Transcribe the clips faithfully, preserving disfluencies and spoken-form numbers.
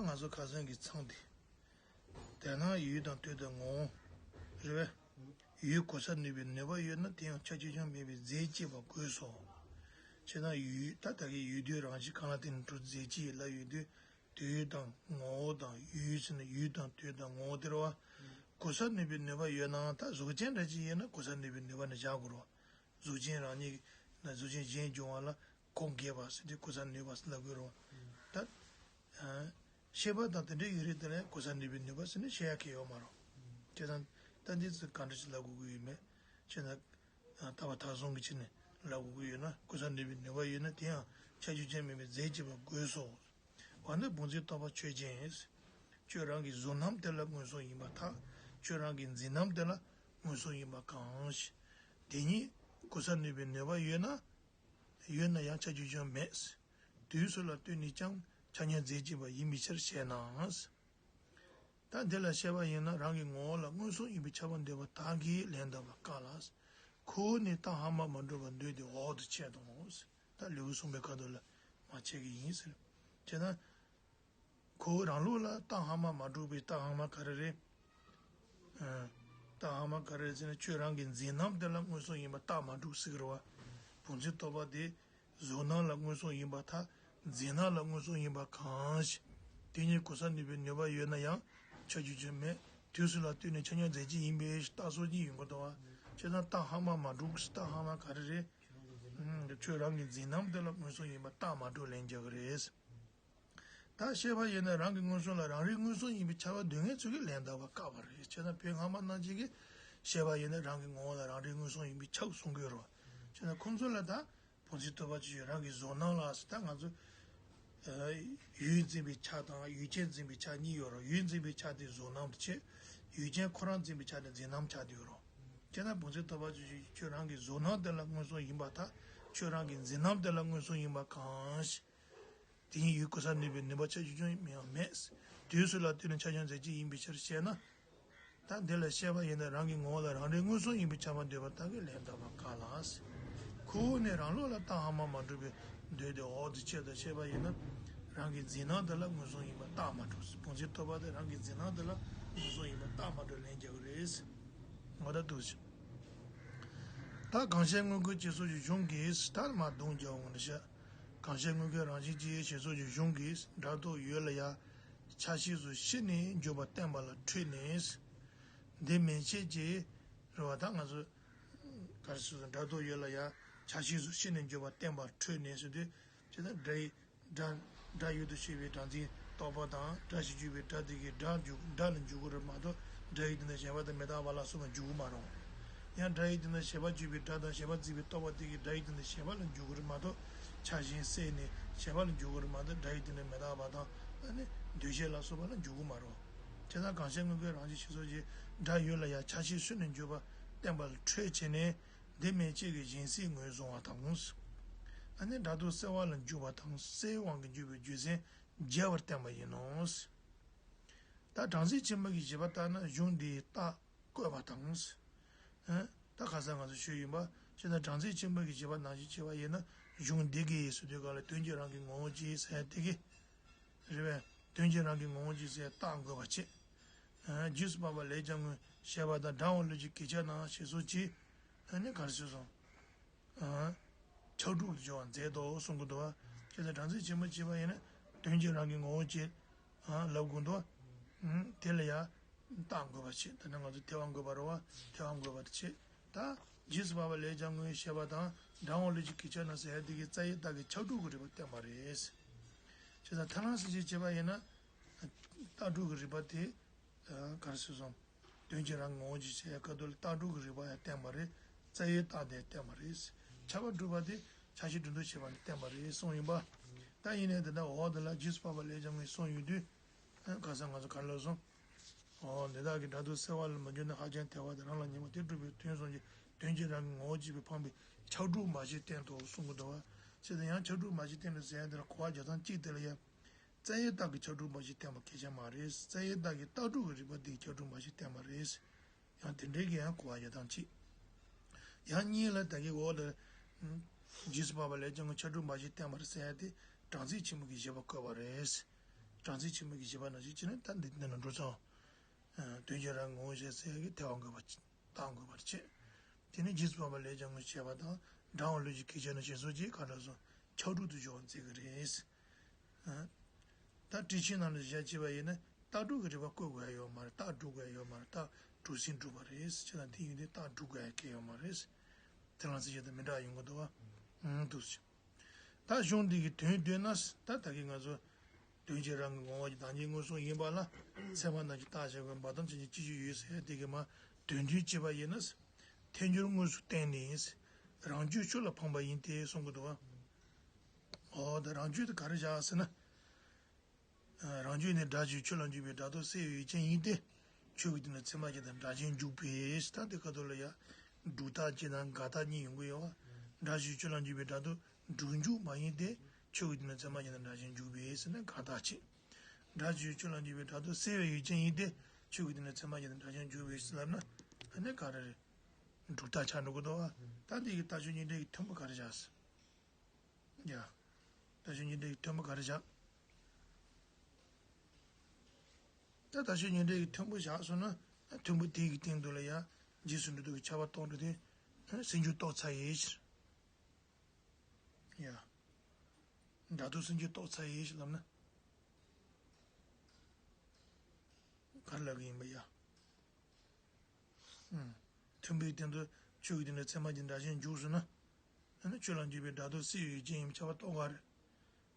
ང་ཚོ་ཁ་སང་གི་མཚང་དེ། དེས་ན་ཡུལ་དང་དུས་དང་ངོ་བོ། རེད་པས། ཡུལ་གོ་ས་ནུས་པའི་ནུས་པ་ཡོད་ན་དེ་ཡང་ཆ་ཆུང་ཆུང་མེད་པའི་རྫས་སྐྱེད་པ་དགོས་སོ། བྱས་ན་ཡུལ་ད་ལྟ་གི་ཡུལ་དུས་རང་བཞིན་གང་ལ་བརྟེན་ནས་གྲུབ་རྫས་སྐྱེད་ལབ་ཡོད་དུས། དུས་དང་ངོ་བོ་དང་ཡུལ་ཟེར་ན་ཡུལ་དང་དུས་དང་ངོ་བོ་དེ་རེད་པ། གོ་ས་ནུས་པའི་ནུས་པ་ཡོད་ནའང་ད་གཟུགས་ཅན་འདྲ་ཅིག་ཡིན་ན་གོ་ས་ནུས་པའི་ནུས་པ་ནི་བཞག་དགོས་རེད་པ། གཟུགས་ཅན་རང་ཉིད་ན་གཟུགས་ཅན་གཞན་འབྱུང་བ་ལ་གོ་འགེབས་པ་ཟེར་དུས་གོ་ས་ནུས་པ་ཟེར་ལབ་དགོས་རེད་པ། ད། ཤེས་པ་དང་དེ་འདྲའི་ཡོད་རེད། དེ་ལ་གོ་ས་ནུས་པའི་ནུས་པ་ཟེར་ནས་བཤད་ཡ་གང་ཡང་ཡོད་མ་རེད། བྱས་ཙང་ད་འདི་ཚོ་ག་འདྲ་ཞིག་ལབ་དགོས་ཀྱི་ཡོད་མེད། བྱས་ན། ལྟ་བ་མཐའ་བཟུང་གི་ཆ་ནས་ལབ་དགོས་ཀྱི་ཡོད་ན་གོ་ས་ནུས་པའི་ནུས་པ་ཡོད་ན་དེ་ཡང་ཆ་ཆུང་ཆུང་མེད་པའི་རྫས་སྐྱེད་པ་དགོས་སོ། འོ་ན་བུམ་འཛིན་རྟོག་པ་ཆོས་ཅན། ཁྱོད་རང་གི་གཟུགས་རྣམ་དེ་ལ་མངོན་སུམ་ཡིན་པར་ཐལ། ཁྱོད་རང་གི་འཛིན་རྣམ་དེ་ལ་མངོན་སུམ་ཡིན་པ་གང་ཞིག་དེ་ཉིད་གོ་ས་ནུས་པའི་ནུས་པ་ཡོད་ན། ཡོད་ན་ཡང་ཆ་ཆུང་ཆུང་མེད། དུས་སུ་ལ་ལྟོས་ནས་ཀྱང་ཆ་མཉམ་རྫས་སྐྱེད་པ་ཡིན་པའི་ཕྱིར་ཞེ་ན། ད་འདི་ལ་བཤད་པ་ཡིན་ན་རང་གི་ངོ་བོ་ལ་མངོན་སུམ་ཡིན་པའི་ཁྱབ་པ་འདོད་པ་དག་གིས་ལན་གདབ་པ་དཀའ་ལ། ཁོ་བོ་ནི་རྟགས་སྔ་མ་མ་གྲུབ་པར་འདོད་དེ་འོག་ཏུ་འཆད་དོ། ད་ལེའུ་གསུམ་པའི་ཁ་ཐུག་ལ་མ་འཆད་ཀྱི་ཡིན་ཟེར། བྱས་ན། ཁོ་བོ་རང་ལུགས་ལ་རྟགས་སྔ་མ་མ་གྲུབ་པའི་རྟགས་སྔ་མ་ག་རེ་རེད། ཨ། རྟགས་སྔ་མ་ག་རེ་རེད་ཟེར་ན་ཁྱོད་རང་གི་འཛིན་རྣམ་དེ་ལ་མངོན་སུམ་ཡིན་པ་རྟགས་མ་གྲུབ་ཟེར་གི་རེད་པ། བུམ་འཛིན་རྟོག་པ་དེ་གཟུགས་སྣང་ལ་མངོན་སུམ་ཡིན་པར་ཐལ། འཛིན་སྣང་ལ་མངོན་སུམ་ཡིན་པ་གང་ཞིག་དེ་ཉིད་གོ་ས་ནུས་པའི་ནུས་པ་ཡོད་ན་ཡང་ཆ་ཆུང་ཆུང་མེད། དུས་སུ་ལ་ལྟོས་ནས་ཆ་མཉམ་རྫས་སྐྱེད་ཡིན་པའི་རྟགས་སོ་གཉིས་ཡོང་གི་འདུག་པ། བྱས་ཙང་རྟགས་སྔ་མ་མ་གྲུབ་ཟེར། རྟགས་སྔ་མ་ག་རེ་རེད། ཨ། ཁྱོད་རང་གི་འཛིན་རྣམ་དེ་ལ་མངོན་སུམ་ཡིན་པ་རྟགས་མ་གྲུབ་ལན་རྒྱག་གི་རེད། ད་བཤད་པ་ཡིན་ན་རང་གི་མངོན་སུམ་ལ་རང་རིག་མངོན་སུམ་ཡིན་པའི་ཁྱབ་པ་འདོད་མཁན་ཚོ་གིས་ལན་གདབ་པ་དཀའ་བ་རེད། བྱས་ན་བོད་སྔ་མ་ནང་བཞིན་གྱི་བཤད་པ་ཡིན་ན་རང་གི་ངོ་བོ་ལ་རང་རིག་མངོན་སུམ་ཡིན་པའི་ཁྱབ་གསུང་གི་ཡོད་རེད། བྱས་ན་ཁོང་ཚོ་ལ་ད་བུམ་འཛིན་རྟོག་པ་ཅི་ཡོད་རང་གི་གཟུགས་སྣང་ལ་ཟེར། ད་ང་ཚོ་ཡུལ་འཛིན་པའི་ཆ་དང་ཡུལ་ཅན་འཛིན་པའི་ཆ་གཉིས་ཡོད་རེད། ཡུལ་འཛིན་པའི་ཆ་དེ་གཟུགས་སྣང་དུ་བྱས། ཡུལ་ཅན་ཁོ་རང་འཛིན་པའི་ཆ་དེ་འཛིན་རྣམ་ཆགས་ཀྱི་ཡོད་རེད། བྱས་ན་བུམ་འཛིན་རྟོག་པ་ཅི་ཡོད་ཁྱོད་རང་གི་གཟུགས་སྣང་དེ་ལ་མངོན་སུམ་ཡིན་པར་ཐལ། ཁྱོད་རང་གི་འཛིན་རྣམ་དེ་ལ་མངོན་སུམ་ཡིན་པ་གང་ཞིག་དེ་ཉིད་ཡུལ་གོ་ས་ནུས་པའི་ནུས་པ་ཆ་ཆུང་ཆུང་ཡང་མེད། དུས་སུ་ལ་ལྟོས་ནས་ཆ་མཉམ་རྫས་སྐྱེད་ཡིན་པའི་ཕྱིར་ཞེ་ན། ད་འདི་ལ་བཤད་པ་ཡིན་ན་རང་གི་ངོ་བོ་ལ་རང་རིག་མངོན་སུམ་ཡིན་པའི་ཁྱབ་པ་འདོད་པ་དག་གིས་ལན་གདབ་པ་དཀའ་ལ། ཁོ་བོ་ནི་རང་ལུགས་ལ་རྟགས་སྔ་མ་མ་གྲུབ་པར་འདོད་དེ་འོག་ཏུ་འཆད་དོ། བཤད་པ་ཡིན་ན་རང་གི་འཛིན་སྣང་དེ་ལ་མངོན་སུམ་ཡིན་པ་རྟགས་མ་གྲུབ། བུམ་འཛིན་རྟོག་པ་དེ་རང་གི་འཛིན་སྣང་དེ་ལ་མངོན་སུམ་ཡིན་པ་རྟགས་མ་གྲུབ་ལན་རྒྱག་གི་རེད། ངོ་ད་འདུག་ཅིང་། ད་གང་ཤར་དངོས་ཀྱི་བྱེད་སོགས་ཀྱི་གཞུང་གིས་ད་མ་གདུང་རྒྱལ་བ་ངོ་ནས་བཤད། གང་ཤར་དངོས་ཀྱི་རང་བཞིན་གྱི་བྱེད་སོགས་ཀྱི་གཞུང་གིས་སྒྲ་རྟོག་ཡུལ་ལ་ཡང་ཆ་ཤས་སུ་ཕྱེ་ནས་འཇོག་པ་བསྟན་པ་ལ་འཕྲོས་ནས། འདི་མན་ཆད་ཀྱི་རེད་པ། ད་ང་ཚོ་ག་རེ་ཟེར་སོང་། སྒྲ་རྟོག་ཡུལ་ལ་ཡང་ཆ་ཤས་སུ་ཕྱེ་ནས་འཇོག་པ་བསྟན་པ་ལ་འཕྲོས་ནས་ཟེར་དུས་ཇི་ལྟར་སྒྲ་ཡི་སྒྲ། སྒྲ་ཡུལ་དུ་ཤེས་པའི་སྒྲ་འཛིན་རྟོག་པ་དང་སྒྲ་ཞིག་བརྗོད་པའི་སྒྲ་དེ་གིས་སྒྲ་འཇུག་སྒྲ་ལ་འཇུག་གི་རེད་མ་གཏོགས་སྒྲ་ཡི་སྟེང་ན་གཞན་པ་དང་མི་རྟག་པ་ལ་སོགས་པ་འཇུག་གི་མ་རེད། ཡང་སྒྲ་ཡི་སྟེང་ན་གཞན་པ་བརྗོད་པའི་སྒྲ་དང་གཞན་པ་འཛིན་པའི་རྟོག་པ་དེ་གིས་སྒྲ་ཡི་སྟེང་ན་གཞན་པ་ལ་འཇུག་གི་རེད་མ་གཏོགས་ཆ་གཞན་བསལ་ནས་གཞན་པ་ལ་འཇུག་གི་རེད་མ་གཏོགས་སྒྲ་ཡི་སྟེང་ན་མི་རྟག་པ་དང་ཨ་ནི་འདུ་བྱེད་ལ་སོགས་པ་ལ་འཇུག་གི་མ་རེད། བྱས་ཙང་གང་ཤར་དངོས་ཀྱི་རང་བཞིན་བྱེད་སོགས་ཀྱི་སྒྲ་ཡུལ་ལ་ཡང་ཆ་ཤས་སུ་ཕྱེ་ནས་འཇོག་པ་བསྟན་པ་ལ་འཕྲོས་བྱས་ནས། འདི་མན་ཆད་ཀྱི་གཞན་སེལ་ངོས་བཟུང་བ་དང་། ཨ་ནི་སྒྲ་རྟོག་སེལ་བ་ལ་འཇུག་པ་དང་སེལ་བའི་དབང་གིས་འཇུག་པའི་རྒྱུ་མཚན་རྒྱས་པར་བསྟན་པ་ཡིན་ནོ། ད་སྦྲང་རྩི་ཆེན་པོ་གི་བཞེད་པ་ལྟར་ན་གཞུང་འདིའི་རྟགས་བཀོད་པ་དང་། ཨ། ད་ཁ་སང་ང་ཚོ་ཞུས་ཡིན་པ་ཅི་ལྟར་སྦྲང་རྩི་ཆེན་པོ་གི་བཞེད་པ་ནང་བཞིན་བྱས་པ་ཡིན་ན་གཞུང་འདི་གིས་ཟེར་དུས་ག་ལ་དོན་གྱི་རང་གི་ངོ་བོ་གཅིག་ཟེར་ཡ་དེ་གིས། རེད་པས། དོན་གྱི་རང་གི་ངོ་བོ་གཅིག་ཟེར་རྟགས་འགོད་པ་བྱེད། ཨ། རྗེས་སུ་དཔག་པ་ལས་ཀྱང་ངོས་ཞེས་པ་དང་སྦྲང་བ་ལུས་ཀྱི་གེགས་ཆག་ན་ཞེས་སོགས་ཀྱིས། ཨ་ནི་ག་རེ་ཟེར་སོང་། ཨ། ཁྱབ་འགྲོ་གི་སྦྱོར་བ་མཛད་དོ་གསུང་གི་འདུག་པ། ཁྱེད་ཚོ་སྦྲང་རྩི་ཆེན་པོ་བྱས་པ་ཡིན་ན་དོན་གྱི་རང་གི་ངོ་བོ་གཅིག་ཨ། ལབ་དགོས་འདུག་པ། ཨ། དེ་ལ་ཡང་རྟགས་འགོད་པ་བྱེད། ད་ནི་ང་ཚོ་ཐེ་བ་འགོད་པ་རེད་པ། ཐེ་བ་འགོད་པ་དེ་བྱེད། ད་རྗེས་སུ་དཔག་པ་ལས་ཀྱང་ངོས་ཞེས་པ་དང་སྦྲང་བ་ལུས་ཀྱི་གེགས་ཆག་ན་ཟེར་ཡ་དེ་གིས་རྩ་བའི་རྟགས་ཀྱི་ཁྱབ་འགྲོ་གི་རིགས་པ་བསྟན་པ་རེད། བྱས་ཙང་ཐལ་རང་སེལ་བྱེད་བྱས་པ་ཡིན་ན། རྟགས་སྒྲུབ་ཀྱི་རིགས་པ་དེ། ཨ། ག་རེ་ཟེར་སོང་། དོན་གྱི་རང་ངོ་བོ་གཅིག་ཟེར་ཡ་སྐབས་དུ་ལ་རྟགས་སྒྲུབ་ཀྱི་རིགས་པ་ཡང་བསྟན་པ་རེད། རྩ་བའི་རྟགས་དེ་བསྟན་པ་རེད། ཁྱབ་པ་སྒྲུབ་པ་དེ་ཆ་ཤས་སྒྲུབ་འདོད་བྱེད་པ་ནི་བསྟན་པ་རེད་གསུངས་ཡིན་པ། ད་ཡིན་ནའི་དེ་འདྲ་འོག་དེ་ལ་རྗེས་སུ་དཔག་པ་ལས་ཀྱང་ངོས་གསུངས་ཡོད་དུས། ཨ། ཁ་སང་ང་ཚོ་ག་རེ་ལབ་སོང་། འོ། འདི་དག་གི་སྒྲ་རྟོག་སེལ་བ་ལ་མི་འཇུག་ནས་ཧ་ཅང་ཐལ་བ་དེ་རང་ལ་ངེས་པ་དེ་སྒྲུབ་པའི་དོན་གསུམ་གྱི་དོན་གྱི་རང་གི་ངོ་བོ་གཅིག་པའི་འཕངས་པའི་ཁྱབ་སྒྲུབ་མ་བྱས་བསྟན་ཏོ་གསུང་གི་འདུག་པ། བྱས་ཙང་ཡང་ཁྱབ་སྒྲུབ་མ་བྱས་བསྟན་ཏོ་ཟེར་ཡ་དེ་ལ་གོ་བ་རྒྱག་སྟངས་གཅིག་དེ་ལ་ཡང་། རྩ་བའི་རྟགས་ཀྱི་ཁྱབ་སྒྲུབ་མ་བྱས་བསྟན་པ་གལ་ཆེན་མ་རེད། རྩ་བའི་རྟགས་ཀྱི་རྟགས་སྒྲུབ་ཀྱི་རིགས་པ་འདིའི་ཁྱབ་སྒྲུབ་མ་བྱས་བསྟན་པ་རེད། ཡང་དེ་འདྲའི་གི་ཡང་གོ་བ་རྒྱག་སྟངས་གཅིག་ཡང་གཉིས་ལ་ད་གིན་འོག་ལ། རྗེས་སུ་དཔག་པ་ལས་ཀྱང་ངོས་ཁྱབ་སྒྲུབ་མ་བྱས་བསྟན་པ་རེད་ཟེར་ཡ་དེ་སྦྲང་རྩི་ཆེན་པོ་གི་བཞེད་པ་བཀོད་པ་རེད། སྦྲང་རྩི་ཆེན་པོ་གི་བཞེད་པ་ནང་བཞིན་བྱས་ནས་ད་འདི་འདི་ན་འགྲོ་ཚར། དོན་བྱེད་རང་ངོ་བོ་ཞེས་ཟེར་ཡ་གི་ཐལ་བ་འགོད་པ་བཏང་དགོས་པར་བྱེད། དེ་ནས་རྗེས་སུ་དཔག་པའི་ལས་ཀྱང་ངོ་ཞེས་བྱ་བ་དང་འབྲང་བ་ལུས་ཀྱི་གེགས་བྱས་ན་ཞེས་སོགས་ཀྱིས་གང་འདྲ་སོང་ཁྱབ་སྒྲུབ་ཏུ་འཇོག་པ་མཛད་ཀྱི་རེད། ད་འགྲེལ་ཆེན་ནང་ལ་བཞག་བྱས་པ་ཡིན་ན་རྟགས་སྒྲུབ་ཀྱི་རིགས་པ་བཀོད་དགོས་ཡ་ཡོད་མ་རེད། རྟགས་སྒྲུབ་དགོས་ཡ་ཡོད་མ་རེད། རྟགས་སྒྲུབ་ཟིན་གྲུབ་པ་རེད། བྱས་ཙང་དེ་ཡིན་དུས་རྟགས་སྒྲུབ་དགོས་ཡ་གང་ཡང་ཡོད་མ་རེད། དེ་རང་ཚིག་གཅིག་དང་མི་འདྲ་ཡོང་གི་འདུག་བ། འདུག་ཟེར། ད་གཞུང་འདི་གི་དོན་བསྡུས་ན། ད་ད་གིན་ང་ཚོ་དོན་བྱེད་རང་གི་ངོ་བོ་ཡི་བདག་ཉིད་མངོན་སུམ་ཡིན་པ་ལ་ཚད་མ་རྣམས་ཀྱིས་རྟགས་བྱ་དགོས། འབའ་ཐམས་ཅད་ཀྱི་སྤྱི་ཆོས་ཡོད་ཟེར་ཡ་དེ་གི་མ་དོན་བསྡུས་བྱས་པ་ཡིན་ན། ཐལ་འགྱུར་དངོས་སུ་བསྟན་ནས། རང་རྒྱུད་ཆོས་ལ་འཕངས་པ་ཡིན་ཏེ་གསུང་གི་འདུག་བ། འོ་ད་རང་རྒྱུད་དེ་ག་རེ་བཞག་ཟེར་ན། རང་རྒྱུད་ནི་སྒྲ་ཆོས་ཆོས་ལ་འཇུག་པའི་སྒྲ་རྡོ་སེལ་བའི་ཡུལ་ཅན་ཡིན་ཏེ། ཆོས་ཀྱི་དོན་ལ་ཚད་མ་གཞན་དང་སྒྲ་གཞན་འཇུག་པས་ད་དེ་ཁ་ཐོག་ལ་ཡ། སྒྲུབ་རྟགས་གཅིག་དང་འགལ་རྟགས་གཉིས་ཡོང་གི་ཡོད་བ། སྒྲ་ཆོས་ཆོས་ལ་འཇུག་པའི་སྒྲ་རྡོ་སྒྲུབ་འཇུག་མ་ཡིན་ཏེ། ཆོས་ཀྱི་དོན་ལ་ཚད་མ་གཞན་དང་སྒྲ་གཞན་འཇུག་པས་ཟེར་ན་འགལ་རྟགས་གཅིག་སྒྲ་ཆོས་ཆོས་ལ་འཇུག་པའི་སྒྲ་རྡོ་སེལ་བའི་ཡུལ་ཅན་ཡིན་ཏེ། ཆོས་ཀྱི་དོན་ལ་ཚད་མ་གཞན་དང་སྒྲ་གཞན་འཇུག་པས་ཟེར་ལབ་ན། ཨ་ནི་ག་རེ་རེད། སྒྲུབ་རྟགས་ཆགས་འགྲོ་གི་འདུག་བ། ད་འདི་གི་རྟགས་ཆོས་གཉིས་འབྲེལ་གྱི་མཐུན་པ་ག་རེ་བཞག་ཟེར། ཡ། རྟགས་ཆོས་གཉིས་འབྲེལ་གྱི་མཐུན་པ་ག་རེ་བཞག་ད་རྟགས་ཆོས་གཉིས་འབྲེལ་གྱི་མཐུན་པ་བཞག་སོང་ན། མཐུན་པ་དེ་གི་སྟེང་དུ་ལ་ཡང་རྗེས་སུ་འགྲོ་ལྡོག་གི་ཁྱབ་པ་རྟོགས་འགྲོ་དུས། སེལ་འཇུག་རྟོགས་ཚར་ཡིན་ཕྱིར། ཡ། སྒྲ་རྡོ་སེལ་འཇུག་རྟོགས་ཚར་ཡིན་ཕྱིར་ལབ་ན། ག་རེ་ལབ་གི་ཡིན་པ་ཡ། ཨུམ། མཐུན་པའི་སྟེང་དུ་ཆོས་ཀྱི་དོན་ལ་ཚད་མ་གཞན་སྒྲ་གཞན་འཇུག་སོང་ན། ཨ་ནི་ཆོས་ལ་འཇུག་པའི་སྒྲ་རྡོ་སེལ་བའི་ཡུལ་ཅན་ཡིན་པ་ཁྱབ་པ་རྟོགས་ག་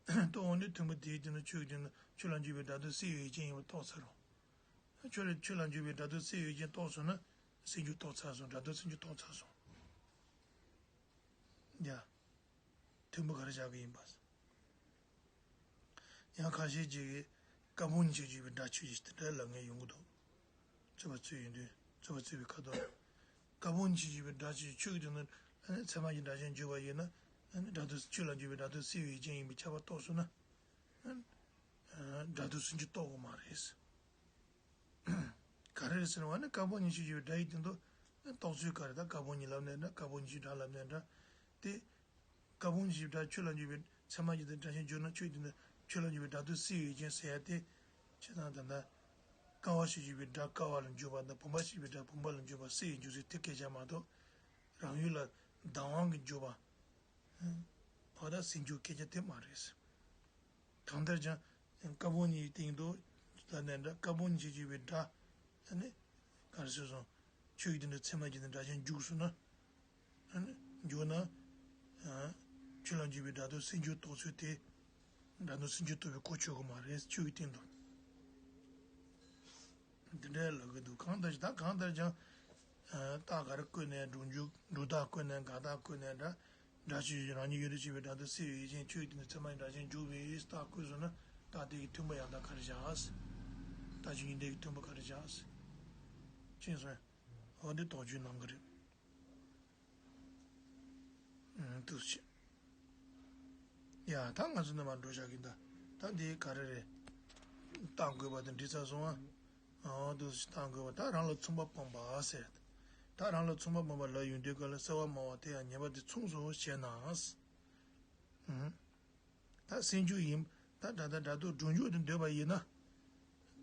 རེད། རྟོགས་འོང་དུས་མཐུན་པ་དེའི་སྟེང་དུ་ཆོས་ཀྱི་དོན་ལ་ཆོས་ལ་འཇུག་པའི་སྒྲ་རྡོ་སེལ་བའི་ཡུལ་ཅན་ཡིན་པ་རྟོགས་ཚར་རོ། ཆོས་ལ་ཆོས་ལ་འཇུག་པའི་སྒྲ་རྡོ་སེལ་བའི་ཡུལ་ཅན་རྟོགས་སོང་ན། སེལ་འཇུག་རྟོགས་ཚར་སོང་། སྒྲ་རྡོ་སེལ་འཇུག་རྟོགས་ཚར་སོང་། ཡ། མཐུན་པ་ག་རེ་བཞག་གི་ཡིན་པ། ཡང་ཁ་ཤས་ཅིག་གིས་ཀ་བོན་ཉིད་ཅེས་བརྗོད་པའི་སྒྲ་ཆོས་ཅན་དེ་འདྲ་ལབ་མཁན་ཡོང་གི་འདུག་རྩོད་པ་རྩོད་ཡོང་དུས་རྩོད་པ་རྩོད་པའི་ཁ་ཐོག་ཀ་བོན་ཉིད་ཅེས་བརྗོད་པའི་སྒྲ་ཆོས་ཅན་ཆོས་ཀྱི་དོན་ལ་ཚད་མ་གཞན་སྒྲ་གཞན་འཇུག་པ་ཡིན་ན། སྒྲ་རྡོ་ཆོས་ལ་འཇུག་པའི་སྒྲ་རྡོ་སེལ་བའི་ཡུལ་ཅན་ཡིན་པས་ཁྱབ་པ་རྟོགས་སོང་ན། སྒྲ་རྡོ་སེལ་འཇུག་རྟོགས་དགོས་མ་རེད། ག་རེ་རེད་ཟེར་བ་ནི་ཀ་བོན་ཉིད་ཅེས་བརྗོད་པའི་སྒྲ་ཡི་སྟེང་དུ་རྟོགས་ཚུལ་ག་རེ། ད་ཀ་བོན་ཉིད་ལབ་ནའི་འདྲ། ཀ་བོན་ཉིད་ཅེས་སྒྲ་ལབ་ནའི་འདྲ། དེ། ཀ་བོན་ཉིད་ཅེས་སྒྲ་ཆོས་ལ་འཇུག་པའི་ཚད་མ་གཞན་དང་སྒྲ་གཞན་འཇུག་ན་ཆོས་དེ་ནི་ཆོས་ལ་འཇུག་པའི་སྒྲ་རྡོ་སེལ་བའི་ཡུལ་ཅན་ཟེར་ཡ་དེ། བྱས་ཙང་ད་ལྟ། ཀ་བ་ཞེས་བརྗོད་པའི་སྒྲ་ཀ་བ་ལ་འཇུག་པ་དང་བུམ་པ་ཞེས་བརྗོད་པའི་སྒྲ་བུམ་པ་ལ་འཇུག་པ་སེལ་བའི་འཇུག་ཚུལ་དེ་སྐད་ཆ་མ་གཏོགས། རང་ཡུལ་ལ་བདག་དབང་གིས་འཇུག་པ། འོ་ད་སེལ་འཇུག་སྐད་ཆ་དེ་མ་རེད། གང་ལྟར་ཀྱང་། ཀ་བོན་ཉིད་སྟེང་དུ། ལབ་ནའི་འདྲ། ཀ་བོན་ཉིད་ཅེས་བརྗོད་པའི་སྒྲ། ཨ་ནི། ག་རེ་ཟེར་སོང་། ཆོས་ཀྱི་དོན་ལ་ཚད་མ་གཞན་དང་སྒྲ་གཞན་འཇུག་སོང་ན། ཨ་ནི། འཇུག་ན། ཨ། ཆོས་ལ་འཇུག་པའི་སྒྲ་རྡོ་སེལ་འཇུག་རྟོགས་ཚུལ་དེ། སྒྲ་རྡོ་སེལ་འཇུག་རྟོགས་པའི་གོ་ཆོད་ཀྱི་མ་རེད། ཆོས་ཀྱི་སྟེང་དུ། འདི་འདྲའི་ལབ་ཀྱི་འདུག་གང་ལྟར་ད་གང་ལྟར་ཀྱང་། རྟགས་ག་རེ་བཀོད་ནའི་སྒྲུབ་འཇུག་སྒྲུབ་རྟགས་བཀོད་ནའི་འགལ་རྟགས་བཀོད་ནའི་འདྲ། སྒྲ་ཆོས་ཅན་རང་ཉིད་ཡུལ་དུ་བྱེད་པའི་སྒྲ་རྡོ་སེལ་བའི་ཡུལ་ཅན་ཆོས་ཀྱི་དོན་ལ་ཚད་མ་གཞན་སྒྲ་གཞན་འཇུག་པའི་རྟགས་བཀོད་སོང་ན་རྟགས་དེ་གི་མཐུན་པ་ཡང་དག་ག་རེ་བཞག་རྟགས་ཆོས་གཉིས་འབྲེལ་གྱི་མཐུན་པ་ག་རེ་བཞག་ཕྱིན་སོང་། འོ་འདི་དོགས་གཅོད་གནང་གི་རེད། ཨུམ། འདུག་སེ། ཡ་ད་ང་ཚོ་ནི་མར་འགྲོ་བཞག་གི་ད། ད་འདི་ག་རེ་རེད། རྟགས་འགོད་པ་དེ་འགྲིག་ཚར་སོང་ཨ། འོ་འདུག་སེ་རྟགས་འགོད་པ་ད་རང་ལ་མཚུངས་པ་སྤངས་པ་ཟེར། ད་རང་ལ་མཚུངས་པ་སྤངས་པ་ལབ་ཡོང་དུས་སྐབས་ལ་གསལ་བ་སྨྲ་བ་དེ་ཡང་ཉེས་པ་དེ་མཚུངས་སོ་ཞེ་ན། ཨུམ། ད་སེལ་འཇུག་ཡིན། ད་ད་ད་སྒྲ་རྡོ་སྒྲུབ་འཇུག་ཏུ་འདོད་པ་ཡིན་ན།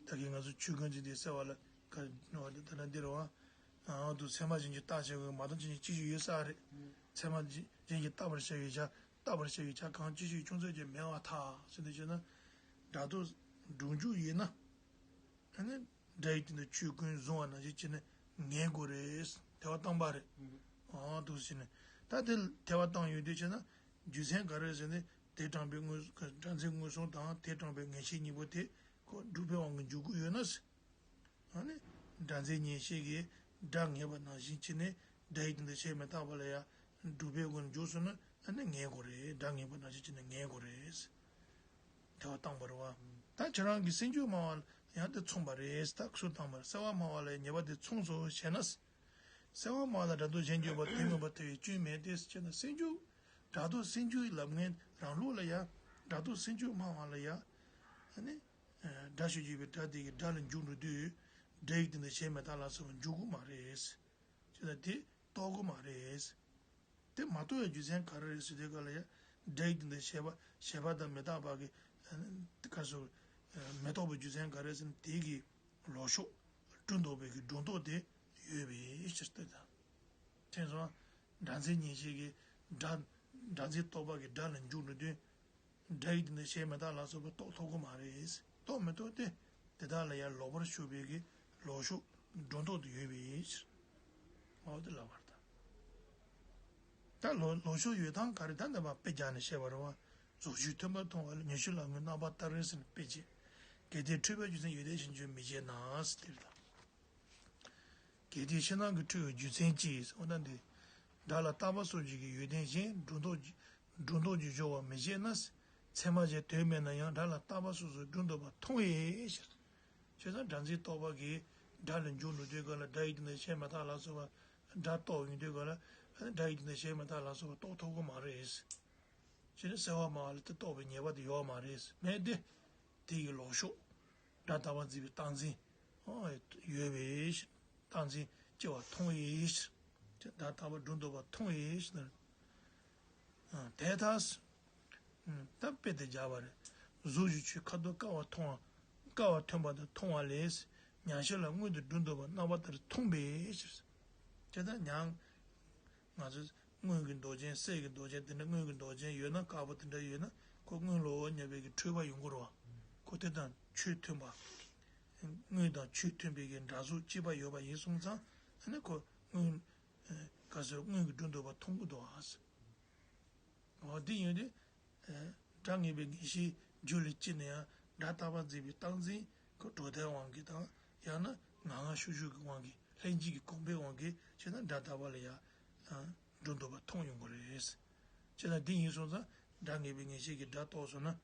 ད་གིན་ང་ཚོ་ཆོས་ཀུན་ཚིག་དེ་གསལ་བ་ལ་ག་ནོ་ད་ད་འདི་རུ་ཨང་དུ་ཚད་མ་གཞན་གྱིས་རྟགས་བྱ་དགོས་མ་དང་ཅི་ཞིག་ཅི་ཞིག་ཡོད་ས་རེད། ཚད་མ་གཞན་གྱིས་རྟག་པར་བྱ་བའི་བྱ་རྟག་པར་བྱ་བའི་བྱ་གང་ཅི་ཞིག་ཅུང་ཟད་ཀྱང་མེད་པར་ཐལ་ཟེར་འདི་བྱས་ན། སྒྲ་རྡོ་སྒྲུབ་འཇུག་ཡིན་ན། ཨ་ནི། སྒྲ་ཡི་སྟེང་དུ་ཆོས་ཀུན་གཟུང་བ་ནང་བཞིན་བྱས་ནས་ངེས་དགོས་རེད། ཐལ་བ་བཏང་པ་རེད། ཨང་དུ་བྱས་ནས། ད་དེ་ཐལ་བ་བཏང་ཡོང་དུས་བྱས་ན། རྒྱུ་མཚན་ག་རེ་ཟེར་ནས་དེ་དྲངས་པའི་མངོན་སྒྲ་མཚན་མངོན་སུམ་དང་དེ་དྲངས་པའི་ངེས་ཤེས་གཉིས་པོ་དེ་ཁོ་སྒྲུབ་པའི་དབང་གིས་འཇུག་གི་ཡོད་ན། ཨ་ནི། སྒྲ་མཚན་ངེས་ཤེས་ཀྱིས་སྒྲ་ངེས་པ་ནང་བཞིན་བྱས་ནས་སྒྲ་ཡི་སྟེང་དུ་བྱས་མི་རྟག་པ་ལ་ཡང་སྒྲུབ་པའི་སྒོ་ནས་འཇུག་སོང་ན་ཨ་ནི་ངེས་དགོས་རེད། སྒྲ་ངེས་པ་ནང་བཞིན་བྱས་ནས་ངེས་དགོས་རེད། ཐལ་བ་བཏང་པ་རེད་བ། ད་ཁྱེད་རང་གིས་སེལ་འཇུག་སྨྲ་བ་ལ་ཡང་དེ་མཚུངས་པ་རེད། ད་སུ་བཏང་པ་རེད། གསལ་བ་སྨྲ་བ་ལ་ཡང་ཉེས་པ་དེ་མཚུངས་སོ་ཞེ་ན། གསལ་བ་སྨྲ་བ་ལ་སྒྲ་རྡོ་གཞན་འཇུག་པ་དེ་མངོན་པར་ཐལ་བའི་སྐྱོན་མེད་དེ་ཞེ་ན། སེལ་འཇུག་སྒྲ་རྡོ་སེལ་འཇུག་ལབ་མཁན་རང་ལུགས་ལ་ཡང་སྒྲ་རྡོ་སེལ་འཇུག་སྨྲ་བ་ལ་ཡང་། ཨ་ནི། སྒྲ་ཞེས་བརྗོད་པའི་སྒྲ་དེ་གི་སྒྲ་ལ་འཇུག་འགྲོ་དུས། སྒྲ་ཡི་སྟེང་དུ་བྱས་མི་རྟག་ལ་སོགས་པ་འཇུག་གི་མ་རེད། ཅེས་དང་དེ་རྟོགས་གི་མ་རེད། དེ་མ་རྟོགས་ཡ་རྒྱུ་མཚན་ག་རེ་རེད་ཟེར་དུས་སྐབས་ལ་ཡང་སྒྲ་ཡི་སྟེང་དུ་བྱས་པ་བྱས་པ་དང་མི་རྟག་པ་གི་ག་སོགས་ མི་རྟག་པའི་རྒྱུ་མཚན་ག་རེ་ཟེར་ན། དེ་གི་ལོག་ཕྱོགས་སྒྲུབ་འདོད་པའི་གི་སྒྲུབ་འདོད་དེ་ཡོད་པའི་ཕྱིར་ཏེ། ད་དེ་ཚོ་སྒྲ་འཛིན་ཉན་ཤེས་ཀྱི་སྒྲ། སྒྲ་འཛིན་རྟོག་པ་གི་སྒྲ་ལ་འཇུག་འགྲོ་དུས། སྒྲ་ཡི་དེ་ནི་གཞན་མི་རྟག་ལ་སོགས་པ་རྟོགས་ཐུབ་ཀྱི་མ་རེད། རྟོགས་མི་ཐུབ་སྟེ། དེ་དག་ལ་ཡང་ལོག་པར་ཞུགས་པའི་གི་ལོག་ཕྱོགས་སྒྲུབ་འདོད་དུ་ཡོད་པའི་ཕྱིར། འོ་དེ་ལབ་པར་ཐལ། ད་ལོག་ལོག་ཕྱོགས་ཡོད་སྟངས་ག་རེ། ད་འདི་མ་དཔེ་རྒྱག་ནས་བཤད་པ་རེད་བ། གཟུགས་ཆོས་མཐུན་པར་མཐོང་བ་ལ། ཉི་ཤུ་ལ་དངོས་རྣམ་པ་ལྟར་ཟེར་ནས་དཔེ་བྱས། གལ་ཏེ་འཁྲུལ་པའི་རྒྱུ་མཚན་ཡོད་ལྡན་གཞན་འཇུག་མི་བྱེད་ན་ཟེར་དེ་རེད་ད། གལ་ཏེ་ཕྱི་ནང་གི་འཁྲུལ་བའི་རྒྱུ་མཚན་ཅི། འོ་ན་འདི། སྒྲ་ལ་རྟག་པ་སོགས་ཀྱི་ཡོད་ལྡན་གཞན་སྒྲུབ་འདོད་ཀྱི་སྒྲུབ་འདོད་ཀྱི་སྦྱོར་བ་མི་བྱེད་ན། ཚད་མ་གཞན་དོན་མེད་ན་ཡང་སྒྲ་ལ་རྟག་པ་སོགས་སུ་སྒྲུབ་འདོད་པ་མཐོང་བའི་ཕྱིར། བྱས་ཙང་སྒྲ་འཛིན་རྟོག་པ་གིས་སྒྲ་ལ་འཇུག་འགྲོ་དུས་སྒང་ལ། སྒྲ་ཡི་དེ་ནི་གཞན་མི་རྟག་ལ་སོགས་པ་སྒྲ་རྟོགས་ཡོང་དུས་སྒང་ལ། སྒྲ་ཡི་དེ་ནི་གཞན་མི་རྟག་ལ་སོགས་པ་རྟོགས་ཐུབ་ཀྱི་མ་རེད། ཅེས་ནི་གསལ་བ་སྨྲ་བ་ལ་དེ་རྟོགས་པའི་ཉེས་པ་དེ་ཡོད་མ་རེད། མེད་དེ། དེ་ཡི་ལོག་ཕྱོགས། སྒྲ་རྟག་པར་འཛིན་པའི་རྟག་འཛིན། ཨ། ཡོད་པའི་ཕྱིར། རྟག་འཛིན་སྐྱེ་བ་མཐོང་བའི་ཕྱིར། སྒྲ་རྟག་པར་སྒྲུབ་འདོད་པ་མཐོང་བའི་ཕྱིར། ཨ། དེ་ལྟར། ཨ། ད་དཔེ་དེ་སྦྱར་བ་རེད། གཟུགས་ཀྱི་ཆོས་ཁ་དོག་དཀར་བ་མཐོང་བ། དཀར་བ་ཐོན་པ་དང་མཐོང་བ་ལས། མྱང་བྱ་ལ་དངོས་དེ་སྒྲུབ་འདོད་པ་རྣམ་པ་ལྟར་མཐོང་བའི་ཕྱིར། དེ་ལྟར་མྱང་། ང་ཚོས་དངོས་ཀྱི་མདོག་ཅན། གསེར་གྱི་མདོག་ཅན། དེ་འདྲ་དངོས་ཀྱི་མདོག་ཅན་ཡོད་ན། དཀར་པོ་དེ་འདྲ་ཡོད་ན། ཁོ་དངོས་ལོ་སྙམ་པའི་གི་འཁྲུལ་པ་ཡོང་གི་རེད་བ། ཁོ་དེ་དང་ཆོས་མཐུན་པ། དངོས་དང་ཆོས་མཐུན་པའི་གི་འདྲ་གཟུགས་གཅིག་པ་ཡོད་པ་ཡིན་སོང་ཙང་། ཨ་ནི་ཁོ་དངོས། ཨ། ག་ཟེར། དངོས་ཀྱི་སྒྲུབ་འདོད་པ་མཐོང་གི་འདུག་ཨ། འོ་དེ་ཡིན་དུས། ཨ། སྒྲ་ངེས་པའི་ངེས་ཤེས་རྒྱུད་ལ་སྐྱེས་ན་ཡང་སྒྲ་རྟག་པར་འཛིན་པའི་རྟག་འཛིན་ཁོ་གྲུབ་མཐའི་དབང་གིས་དང་། ཡང་ན་ངང་ངམ་ཤུགས་ཤུགས་ཀྱི་དབང་གིས། ལྷན་སྐྱེས་ཀྱི་གོམས་པའི་དབང་གིས་བྱས་ན་སྒྲ་རྟག་པ་ལ་ཡང་། ཨ། སྒྲུབ་འདོད་པ་མཐོང་ཡོང་གི་རེད། བྱས་ན་དེ་ཡིན་སོང་ཙང་སྒྲ་ངེས་པའི་ངེས་ཤེས་ཀྱིས་སྒྲ་རྟོགས་སོང་ན།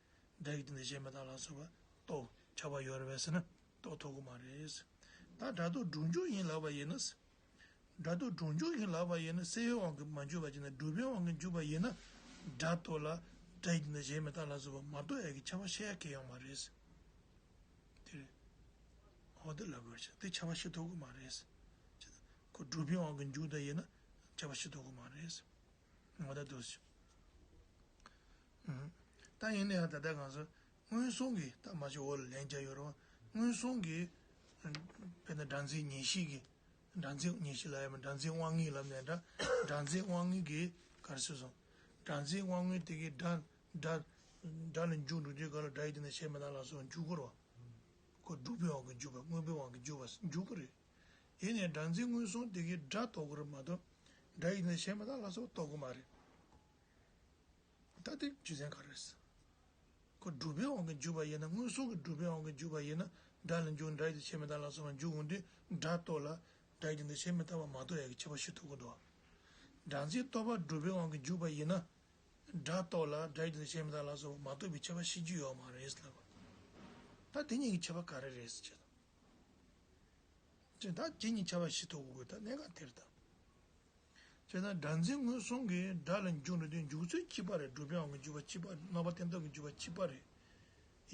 སྒྲ་ཡི་དེ་ནི་གཞན་མི་རྟག་ལ་སོགས་པ་རྟོགས་ཁྱབ་པ་ཡོད་རེད་པས་ཟེར་ན། རྟོགས་ཐུབ་ཀྱི་མ་རེད། ད་སྒྲ་རྟོག་སྒྲུབ་འཇུག་ཡིན་ལབ་པ་ཡིན་ན། སྒྲ་རྟོག་སྒྲུབ་འཇུག་ཡིན་ལབ་པ་ཡིན་ན། སེལ་བའི་དབང་གིས་མ་འཇུག་པ་ཡིན་ན། སྒྲུབ་པའི་དབང་གིས་འཇུག་པ་ཡིན་ན། སྒྲ་རྟོག་ལ་སྒྲ་ཡི་དེ་ནི་གཞན་མི་རྟག་ལ་སོགས་པ་མ་རྟོགས་ཡ་གི་ཁྱབ་པ་བཤད་ཡ་གང་ཡང་ཡོད་མ་རེད། དེ་རེད། འོ་དེ་ལབ་དགོས་ཤག་དེ་ཁྱབ་པ་བཤད་ཐུབ་ཀྱི་མ་རེད། ཁོ་སྒྲུབ་པའི་དབང་གིས་འཇུག་བསྡད་ཡིན་ན་ཁྱབ་པ་བཤད་ཐུབ་ཀྱི་མ་རེད། ངོ་ད་འདུག་སེ། ཨུམ། ད་ཡིན་ན་ཡང་ད་ལྟ་ང་ཚོ་མངོན་སུམ་གྱི། ད་མ་གཞི་འོག་ལ་ལན་རྒྱག་ཡོད་རེད་བ། མངོན་སུམ་གྱི། དཔེར་ན་སྒྲ་འཛིན་ཉན་ཤེས་ཀྱི། སྒྲ་འཛིན་ཉན་ཤེས་ལབ་ཡ་མ། སྒྲ་འཛིན་དབང་མངོན་ལབ་ནས་འདྲ། སྒྲ་འཛིན་དབང་མངོན་གྱིས་ག་རེ་ཟེར་སོང་། སྒྲ་འཛིན་དབང་མངོན་དེ་གིས་སྒྲ། སྒྲ། སྒྲ་ལ་འཇུག་འགྲོ་དུས་སྒང་ལ་སྒྲ་ཡི་དེ་ནི་གཞན་མི་རྟག་ལ་སོགས་འཇུག་གི་རེད་བ། ཁོ་སྒྲུབ་པའི་དབང་གིས་འཇུག་པ། མངོན་པའི་དབང་གིས་འཇུག་པ། འཇུག་གི་རེད། ཡིན་ནའི་སྒྲ་འཛིན་མངོན་སུམ་དེ་གིས་སྒྲ་རྟོགས་ཀྱི་རེད་མ་གཏོགས། སྒྲ་ཡི་དེ་ནི་གཞན་མི་རྟག་ལ་སོགས་རྟོགས་ཀྱི་མ་རེད། ད་དེ་རྒྱུ་མཚན་ག་རེ་རེད། ཁོ་སྒྲུབ་པའི་དབང་གིས་འཇུག་པ་ཡིན་ན། མངོན་སུམ་གྱིས་སྒྲུབ་པའི་དབང་གིས་འཇུག་པ་ཡིན་ན། སྒྲ་ལ་འཇུག། སྒྲ་ཡི་དེ་གཞན་མི་རྟག་ལ་སོགས་པ་འཇུག་འོང་དུས། སྒྲ་རྟོག་ལ་སྒྲ་ཡི་དེ་གཞན་མི་རྟག་པ་མ་རྟོགས་ཡ་གི་ཁྱབ་པ་བཤད་ཐུབ་ཀྱི་འདུག་སྒྲ་འཛིན་རྟོག་པ་སྒྲུབ་པའི་དབང་གིས་འཇུག་པ་ཡིན་ན། སྒྲ་རྟོག་ལ་སྒྲ་ཡི་དེ་གཞན་མི་རྟག་ལ་སོགས་པ་མ་རྟོགས་པའི་ཁྱབ་པ་བཤད་རྒྱུ་ཡོད་མ་རེད་ལབ་པ། ད་དེ་གཉིས་ཀྱི་ཁྱད་པར་ག་རེ་རེད་ཟེར་བྱས་ཙང་། ཅེས་ད་དེ་གཉིས་ཁྱད་པར་ཤེས་ཐུབ་དགོས་ཀྱི་ད་གནད་འགག་དེ་རེད་ད། ཅེས་ན་སྒྲ་འཛིན་མངོན་སུམ་གྱིས་སྒྲ་ལ་འཇུག་འགྲོ་དུས་འཇུག་ཚུལ་གཅིག་པ་རེད། སྒྲུབ་པའི་དབང་གིས་འཇུག་པ་གཅིག་པ། རྣམ་པ་གཏན་ཐོགས་ཀྱིས་འཇུག་པ་གཅིག་པ་རེད།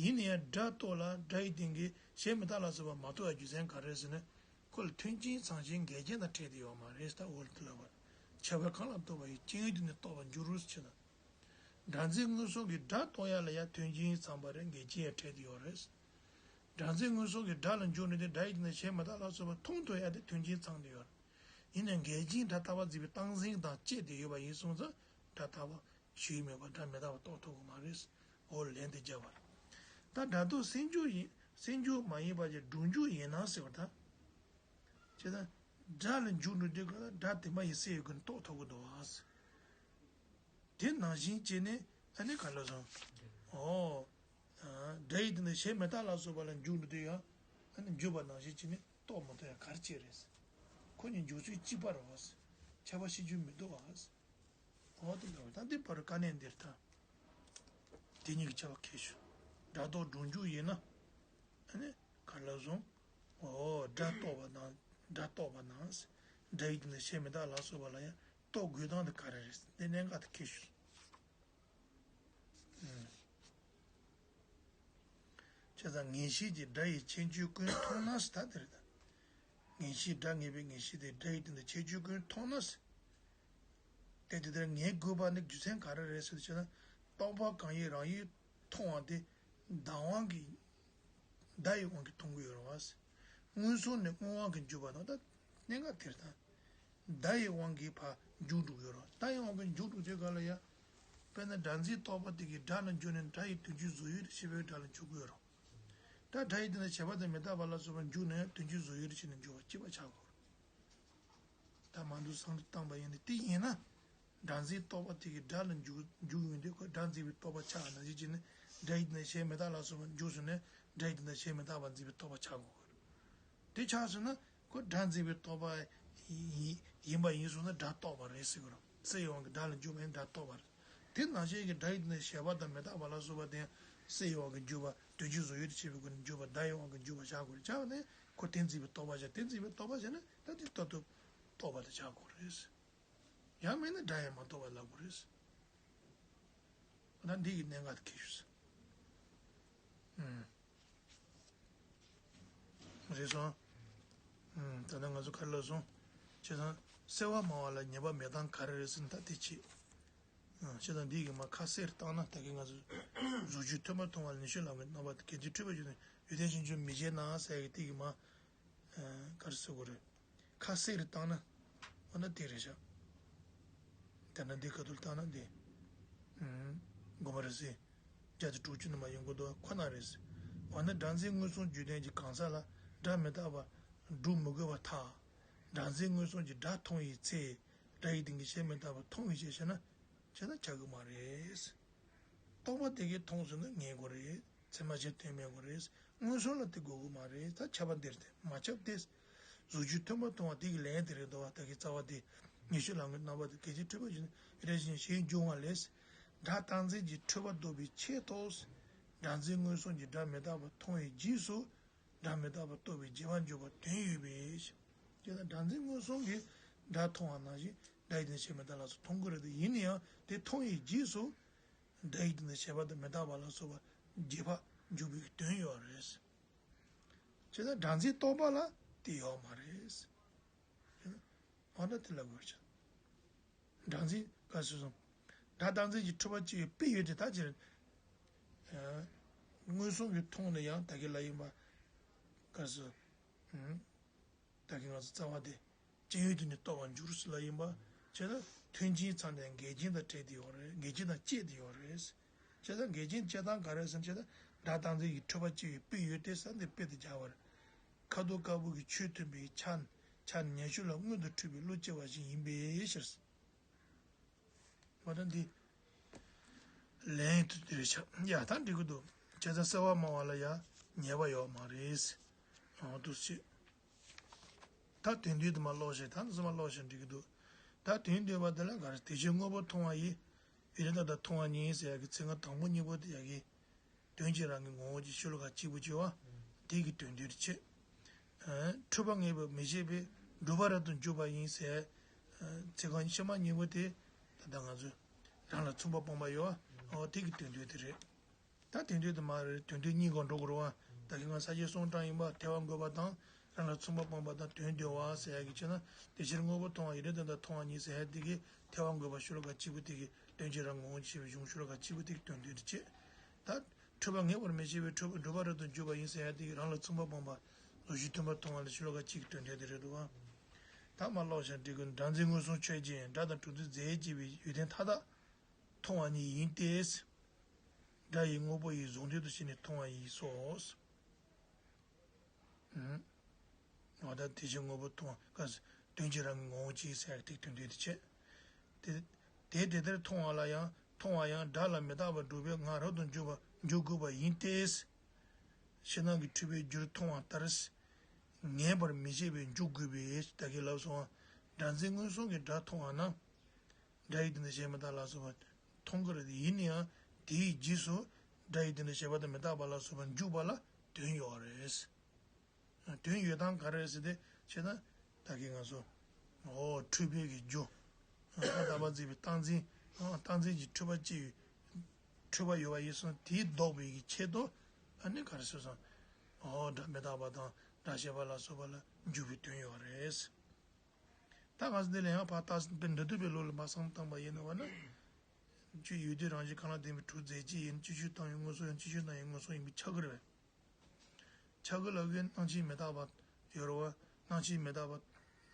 ཡིན་ན་ཡང་སྒྲ་རྟོག་ལ་སྒྲ་ཡི་དེ་གཞན་མི་རྟག་ལ་སོགས་པ་མ་རྟོགས་ཡ་རྒྱུ་མཚན་ག་རེ་ཟེར་ན། ཁོ་ལ་མཐུན་རྐྱེན་ཚང་ཞིང་འགལ་རྐྱེན་དང་བྲལ་ཏེ་ཡོད་མ་རེད། ད་འོག་ལ་དེ་ལབ་པ། ཁྱད་པར་གང་ལ་ལྟོས་པ་ཡིས། རྐྱེན་ཡུལ་དུ་ནི་རྟོགས་པར་འགྱུར་རོ་ཞེ་ན། སྒྲ་འཛིན་མངོན་སུམ་གྱིས་སྒྲ་རྟོགས་ཡ་ལ་ཡང་མཐུན་རྐྱེན་ཚང་པ་རེད། འགལ་རྐྱེན་ཡང་བྲལ་ཏེ་ཡོད་རེད། སྒྲ་འཛིན་མངོན་སུམ་གྱིས་སྒྲ་ལ་འཇུག་ནུས་ཏེ་སྒྲ་ཡི་དེ་ནི་གཞན་མི་རྟག་ལ་སོགས་པ་མཐོང་ཐུབ་ཡ་དེ་མཐུན་རྐྱེན་ཚང་སྟེ་ཡོད་རེད། ཡིན་ནའི་འགལ་རྐྱེན་སྒྲ་རྟག་པར་འཛིན་པའི་རྟག་འཛིན་དང་བཅས་ཏེ་ཡོད་པ་ཡིན་སོང་ཙང་། སྒྲ་རྟག་པ་ཞིག་མེད་པར་སྒྲ་མི་རྟག་པ་རྟོགས་ཐུབ་ཀྱི་མ་རེད། འོག་ལ་ལན་དེ་བརྒྱབ་པ་རེད། ད་སྒྲ་རྟོག་སེལ་འཇུག་ཡིན། སེལ་འཇུག་མ་ཡིན་པ་ཅིག་སྒྲུབ་འཇུག་ཡིན་ན་ཟེར་བ་དང་། བྱས་ཙང་སྒྲ་ལ་འཇུག་འགྲོ་དུས་སྒང་ལ་སྒྲ་དེ་མ་ཡིན་སེལ་ཡོད་ཀྱི་རྟོགས་ཐུབ་ཀྱི་འདུག་ཨ། དེ་ནང་བཞིན་བྱས་ནས་ཨ་ནི་ག་ལ་སོང་། ཨོ། སྒྲ་ཡི་དེ་ནི་གཞན་མི་རྟག་ལ་སོགས་པ་ལ་འཇུག་འགྲོ་དུས་ཡང་། ཨ་ནི་འཇུག་པ་ནང་བཞིན་བྱས་ནས་རྟོགས་མ་ཐུབ་ཡ་ག་རེ་བྱས་རེད། ཁོ་གཉིས་འཇུག་ཚུལ་གཅིག་པ་རེད་བ། ཁྱད་པར་ཤེས་རྒྱུ་མི་འདུག་བ། འོ་དེ་འདྲ་བ་ད་འདི་བར་དཀའ་གནད་འདིར་ད། དེ་གཉིས་ཀྱི་ཁྱད་པར་ཁས་ཞུ། སྒྲ་རྟོག་སྒྲུབ་འཇུག་ཡིན་ན། ཨ་ནི་ག་ལ་སོང་། འོ་སྒྲ་རྟོགས་པ་དང་། སྒྲ་རྟོགས་པ་དང་། སྒྲ་ཡི་དེ་ནི་གཞན་མི་རྟག་ལ་སོགས་པ་ལ་ཡང་རྟོགས་དགོས་སྟངས་དེ་ག་རེ་རེད། འདི་གནད་འགག་དེ་ཁས་ཞུ། ཨུམ། བྱས་ཙང་ངེས་ཤེས་ཀྱིས་སྒྲ་ཡི་ཁྱད་ཆོས་ཀུན་མཐོང་ན་ཟེར་ད་དེ་རེད་ད། ངེས་ཤེས་སྒྲ་ངེས་པའི་ངེས་ཤེས་དེ་སྒྲ་ཡི་དེ་ནི་ཁྱད་ཆོས་ཀུན་མཐོང་ན་ཟེར། དེ་དེ་ལྟར་ངེས་དགོས་པ་ནི་རྒྱུ་མཚན་ག་རེ་རེད་ཟེར་བྱས་ན། རྟོག་པ་གང་ཡིན་རང་ཡུལ་མཐོང་བ་དེ་བདག་དབང་གིས་ བརྡ་ཡི་དབང་གིས་མཐོང་གི་ཡོད་རེད་བ། མངོན་སུམ་ནས་མངོན་དབང་གིས་འཇུག་པ་དང་ད་གནད་འགག་དེར་ད། བརྡ་ཡི་དབང་གིས་ཕར་འཇུག་འགྲོ་གི་ཡོད་རེད། བརྡ་ཡི་དབང་གིས་འཇུག་འགྲོ་དུས་ག་ལ་ཡ། དཔེར་ན་སྒྲ་འཛིན་རྟོག་པ་དེ་གིས་སྒྲ་ལ་འཇུག་ནས་སྒྲ་ཡི་དོན་སྤྱི་བཟོ་ཡུལ་དུ་བྱེད་པའི་སྒྲ་ལ་འཇུག་གི་ཡོད་རེད། ད་སྒྲ་ཡི་དོན་དུ་བྱས་པ་དང་མི་རྟག་པ་ལ་སོགས་པ་འཇུག་ནས་དོན་སྤྱི་བཟོ་ཡུལ་དུ་བྱས་ནས་འཇུག་པ་གཅིག་པ་ཆགས་དགོས་རེད། ད་མ་འདུག་སང་དུ་བཏང་པ་ཡིན་ནི་དེ་ཡིན་ན། སྒྲ་འཛིན་རྟོག་པ་དེ་གིས་སྒྲ་ལ་འཇུག་འཇུག་ཡོང་དུས་ཁོ་སྒྲ་འཛིན་པའི་རྟོག་པ་ཆགས་ནང་བཞིན་བྱས་ནས་སྒྲ་ཡི་དོན་དུ་བྱས་མི་རྟག་ལ་སོགས་པ་འཇུག་སོང་ནས་སྒྲ་ཡི་དོན་དུ་བྱས་མི་རྟག་པ་འཛིན་པའི་རྟོག་པ་ཆགས་དགོས་རེད། དེ་ཆགས་སོང་ན་ཁོ་སྒྲ་འཛིན་པའི་རྟོག་པ་ཡིན་ཡིན་པ་ཡིན་སོང་ན་སྒྲ་རྟོག་པ་རེད་ཟེར་གི་རེད། སེལ་བའི་དབང་གིས་སྒྲ་ལ་འཇུག་པ་ཡིན་སྒྲ་རྟོག་པ་རེད། དེ་ནང་བཞིན་གྱི་སྒྲ་ཡི་དོན་དུ་བྱས་པ་དང་མི་རྟག་པ་ལ་སོགས་པ་དེ་སེལ་བའི་དབང་གིས་འཇུག་པ་དོན་སྤྱི་བཟོ་ཡུལ་དུ་བྱེད་པའི་སྒོ་ནས་འཇུག་པ་བརྡ་ཡི་དབང་གིས་འཇུག་པ་བཞག་དགོས་རེད། བྱས་པ་ནས་ཁོ་དེ་འཛིན་པའི་རྟོག་པ་བྱས། དེ་འཛིན་པའི་རྟོག་པ་བྱས་ན་ད་དེ་ལྟ་ལྟ་རྟོག་པ་དེ་བྱ་དགོས་རེད། ཡང་མིན་ན་སྒྲ་ཡང་མ་རྟོགས་པ་ལབ་དགོས་རེད། ད་འདི་གི་གནད་འགག་དེ་ཁྱད་ཞུ་ས། ཨུམ། རེད་སོང་། ཨུམ། ད་ལྟ་ང་ཚོ་ག་རེ་ལབ་སོང་། བྱས་ཙང་སེལ་བ་སྨྲ་བ་ལ་ཉེས་པ་མེད་སྟངས་ག་རེ་རེད་ཟེར་ན་ད་དེ་བྱེད། ཨུམ། བྱས་ཙང་འདི་གི་མ་ཁ་གསལ་རེ་བཏང་ན་ད་གིན་ང་ཚོ་གཟུགས་ཆོས་མཐུན་པར་མཐོང་བ་ལ་ཉེ་ཤོས་ལ་མེད་རྣམ་པ་དེ་གལ་ཆེན་འཁྲུལ་པ་བརྗོད་ནས་ཡོད་དེ་ཕྱིན་ཆོས་མི་བྱེད་ན་ཟེར་གི་དེ་གི་མ། ག་རེ་ཟེར་དགོས་རེད། ཁ་གསལ་རེ་བཏང་ན། འོ་ན་དེ་རེད་ཤག་དེ་ན་འདི་ཁ་ཐུག་བཏང་ན་འདི། ཨུམ། དགོས་པ་རེད་ཟེར། བརྒྱ་དང་དྲུག་ཅུ་ནས་མ་ཡོང་གི་འདུག་ཁོ་ན་རེད་ཟེར། འོ་ན་སྒྲ་འཛིན་མངོན་སུམ་རྒྱུ་ལྡན་གྱི་གང་ཟག་ལ་སྒྲ་མི་རྟག་པ་སྒྲུབ་མི་དགོས་པར་ཐལ། སྒྲ་འཛིན་མངོན་སུམ་གྱིས་སྒྲ་མཐོང་བའི་ཚེ། སྒྲ་ཡི་དོན་གྱི་བྱས་མི་རྟག་པ་མཐོང་བའི་ཕྱིར་ཞེ་ན། བྱས་ན་ཆགས་ཀྱི་མ་རེད། རྟོག་པ་དེ་གིས་མཐོང་ཟིན་ན་ངེས་དགོས་རེད། ཚད་མ་གཞིར་བསྟན་མེད་དགོས་རེད། མངོན་སུམ་ལ་དེ་དགོས་ཀྱི་མ་རེད། ད་ཁྱབ་པ་འདིར་དེ་མ་ཁྱབ་སྟེ། གཟུགས་ཆོས་མཐུན་པར་མཐོང་བ་དེ་གི་ལན་དེ་རེད་འདུག་བ། ད་གི་རྩ་བ་དེ་ཉེ་ཤོས་ལ་ངོས་རྣམ་པ་དེ་གལ་ཆེན་འཁྲུལ་པ་བཞིན་རེ་བཞིན་ཞེས་འབྱུང་བ་ལས། སྒྲ་རྟག་འཛིན་གྱི་འཁྲུལ་པ་བཟློག་པའི་ཆེད་དུ། སྒྲ་འཛིན་མངོན་སུམ་གྱིས་སྒྲ་མི་རྟག་པ་མཐོང་བའི་རྗེས་སུ། སྒྲ་མི་རྟག་པ་རྟོགས་པའི་རྗེས་དཔག་འཇུག་པ་དོན་ཡོད་པས། དེ་ལ་སྒྲ་འཛིན་མངོན་སུམ་གྱིས་སྒྲ་མཐོང་བ་ནང་བཞིན་སྒྲ་ཡི་དོན་བྱེད་མི་རྟག་ལ་སོགས་མཐོང་གི་རེད་དེ། ཡིན་ན་ཡང་དེ་མཐོང་བའི་རྗེས་སུ་སྒྲ་ཡི་དོན་བྱེད་པ་དང་མི་རྟག་པ་ལ་སོགས་པ་རྗེས་དཔག་འཇུག་པའི་དོན་ཡོད་རེད། བྱས་ཙང་སྒྲ་འཛིན་རྟོག་པ་ལ་དེ་ཡོད་མ་རེད། འོ་ན་དེ་ལ་དགོས་ཀྱང་། སྒྲ་འཛིན་ག་སོ་སོ། སྒྲ་རྟག་འཛིན་གྱི་འཁྲུལ་པ་སྐྱེ་བའི་དཔེ་ཡོད་དེ་ད་ཅི་རེད། མངོན་སུམ་གྱིས་མཐོང་ནས་ཡང་ད་གིན་ལ་ཡིན་པ། ག་སོ། ད་གིན་ང་ཚོ་རྩ་བ་དེ། སྤྱི་ཡོད་དུ་ནི་རྟོགས་པར་འགྱུར་ཟེར་ལ་ཡིན་པ། བྱས་ན་མཐུན་རྐྱེན་ཚང་ནས་འགལ་རྐྱེན་དང་བྲལ་དེ་ཡོད་རེད། འགལ་རྐྱེན་དང་བཅས་དེ་ཡོད་རེད། བྱས་ཙང་འགལ་རྐྱེན་བཅས་སྟངས་ག་རེ་ཟེར་ན་བྱས་ན་སྒྲ་རྟག་འཛིན་གྱི་འཁྲུལ་པ་སྐྱེ་བའི་དཔེ་ཡོད་དེ་ས་འདི་དཔེ་དེ་སྦྱར་བ་རེད། ཁ་དོག་དཀར་པོ་གི་ཆོས་མཐུན་པའི་ཆ། ཆ་ཉེ་ཤོས་ལ་མངོན་དུ་འཁྲུལ་པའི་བློ་སྐྱེ་བ་ཞིག་ཡིན་པའི་ཕྱིར། མ་ད་འདི། ལན་དུ་དེ་རེ་ཆགས་ཡ་ད་འགྲིག་གི་འདུག་བྱས་ཙང་གསལ་བ་སྨྲ་བ་ལ་ཡང་ཉེས་པ་ཡོད་མ་རེད། འོ་འདུག་སེ། ད་དོན་བསྡུས་དུ་མ་ཀློག་བྱས་ད་འདི་ཚོ་མ་ཀློག་བྱས་འགྲིག་གི་འདུག་ད་དོན་བསྡུས་པ་དེ་ལ་ག་རེ་དེ་བཞིན་དངོས་པོ་མཐོང་བ་ཡི། ཡུལ་ལྟར་དུ་མཐོང་བ་ཉིད་ཟེར་ཡ་གི་ཚིག་རྐང་དང་པོ་གཉིས་པོ་དེ་ཡ་གི། དོན་གྱིས་རང་གི་ངོ་བོ་ཉིད་ཤོ་ལོ་ཀ་གཅིག་པུ་བྱས་པ། དེ་གི་དོན་བསྡུས་བྱེད། འཁྲུལ་པ་ངེས་པར་མི་བྱེད་པས་སྒྲུབ་པ་རབ་ཏུ་འཇུག་པ་ཡིན་ཟེར། ཚིག་རྐང་ཕྱི་མ་གཉིས་པོ་དེ། ད་ལྟ་ང་ཚོས་རང་ལ་མཚུངས་པ་སྤངས་པ་ཡོད། འོ་དེ་གི་དོན་བསྡུས་དེ་རེད། ད་དོན་བསྡུས་དེ་མ་རེད། དོན་བསྡུས་གཉིས་གང་འགྲོ་དགོས་རེད་བ། ད་གིན་ང་ས་བཅད་གསུམ་དྲངས་ཡིན་པ་ཐལ་བ་འགོད་པ་དང་། རང་ལ་མཚུངས་པ་སྤངས་པ་དང་དོན་བསྡུ་བ་ཟེར་ཡ་གི་ཕྱིར་ན་དེ་ཕྱིར་དངོས་པོ་མཐོང་བ་ཡི་རེ་དོན་དང་མཐོང་བ་ཉིད་ཟེར་ཡ་དེ་གི་ཐལ་བ་འགོད་པ་ཤོ་ལོ་ཀ་གཅིག་པུ་དེ་གི་དོན་གྱིས་རང་ངོ་བོ་ཉིད་ཤེས་པའི་གཞུང་ཤོ་ལོ་ཀ་གཅིག་པུ་དེ་གི་དོན་བསྡུས་དེ་བྱེད། ད། འཁྲུལ་པ་ངེས་པར་མི་བྱེད་པས་འཁྲུལ་པ་སྒྲུབ་པ་རབ་ཏུ་འཇུག་པ་ཡིན་ཟེར་ཡ་དེ་གི་རང་ལ་མཚུངས་པ་སྤངས་པ་གཟུགས་ཆོས་མཐུན་པར་མཐོང་བ་ལ་ཤོ་ལོ་ཀ་གཅིག་གི་དོན་བསྡུས་དེ་རེད་འདུག་བ། ད་མ་ཀློག་བྱས་འགྲིག་གི་སྒྲ་འཛིན་མངོན་སུམ་ཆོས་ཅན། སྒྲ་དང་གྲུབ་ཚུལ་རྫས་སྐྱེས་པའི་ཡུལ་ལྡན་མཐའ་དག་མཐོང་བ་ཉིད་ཡིན་ཏེ། སྒྲ་ཡི་དངོས་པོ་ཡི་གཟུང་དོན་དུ་བྱས་ནས་མཐོང་བ་ཡིན་སོ། འོ་ད་དེ་བཞིན་དངོས་པོ་མཐོང་བ་སྐབས་སུ་དོན་གྱིས་རང་གི་ངོ་བོ་ཅིག་ཟེར་ཡག་དེ་དོན་བསྡུས་དེ་བྱེད། དེ་དེ་དེ་ལྟར་མཐོང་བ་ལ་ཡང་མཐོང་བ་ཡང་སྒྲ་ལ་མི་རྟག་པར་སྒྲུབ་པའི་ངག་རབ་ཏུ་འཇུག་པ་འཇུག་དགོས་པ་ཡིན་ཏེ། ཕྱི་ནང་གི་འཁྲུལ་པའི་རྒྱུར་མཐོང་བ་ལྟར། ངེས་པར་མི་བྱེད་པས་འཇུག་དགོས་པས་ད་གིན་ལབ་སོང་བ། སྒྲ་འཛིན་མངོན་སུམ་གྱིས་སྒྲ་མཐོང་བ་ན། སྒྲ་ཡི་དོན་དུ་བྱས་མི་རྟག་ལ་སོགས་པ་མཐོང་གི་རེད། ཡིན་ན་ཡང་དེའི་རྗེས་སུ་སྒྲ་ཡི་དོན་དུ་བྱས་པ་དང་མི་རྟག་པ་ལ་སོགས་པ་འཇུག་པ་ལ་དོན་ཡོད་རེད། དོན་ཡོད་སྟངས་ག་རེ་རེད་ཟེར་ཏེ་བྱས་ན། ད་གིན་ང་ཚོ། འོ་འཁྲུལ་པའི་གི་རྒྱུ། ཨ་རྟག་པ་འཛིན་པའི་རྟག་འཛིན། ཨ་རྟག་འཛིན་གྱི་འཁྲུལ་པ་སྐྱེ་བའི། འཁྲུལ་པ་ཡོད་པ་ཡིན་སོང་དེའི་ལྡོག་པའི་གི་ཆེད་དུ། ཨ་ནི་ག་རེ་ཟེར་སོང་། འོ་སྒྲ་མི་རྟག་པ་དང་སྒྲ་ཤེས་པ་ལ་སོགས་པ་ལ་འཇུག་པའི་དོན་ཡོད་རེད། ད་ང་ཚོ་འདི་ལ་ཡང་ཕར་ལྟ་འདི་འདུལ་བའི་ལུགས་ལ་མ་བསམ་བཏང་པ་ཡིན་ན་བ་ན། རྒྱུ་ཡོད་དུས་རང་བཞིན་གང་ལ་ལྡན་པའི་གྲུབ་རྫས་ཀྱི་ཡིན་ཅི་ཆོས་དང་ཡང་མངོན་སུམ་ཡང་ཅི་ཆོས་དང་ཡང་མངོན་སུམ་ཡིན་པའི་ཆ་གི་རེད། ཆགས་ཀྱི་ལབ་ཀྱི་སྣང་ཆེན་མི་རྟག་པ་ཡོད་རེད་བ། སྣང་ཆེན་མི་རྟག་པ།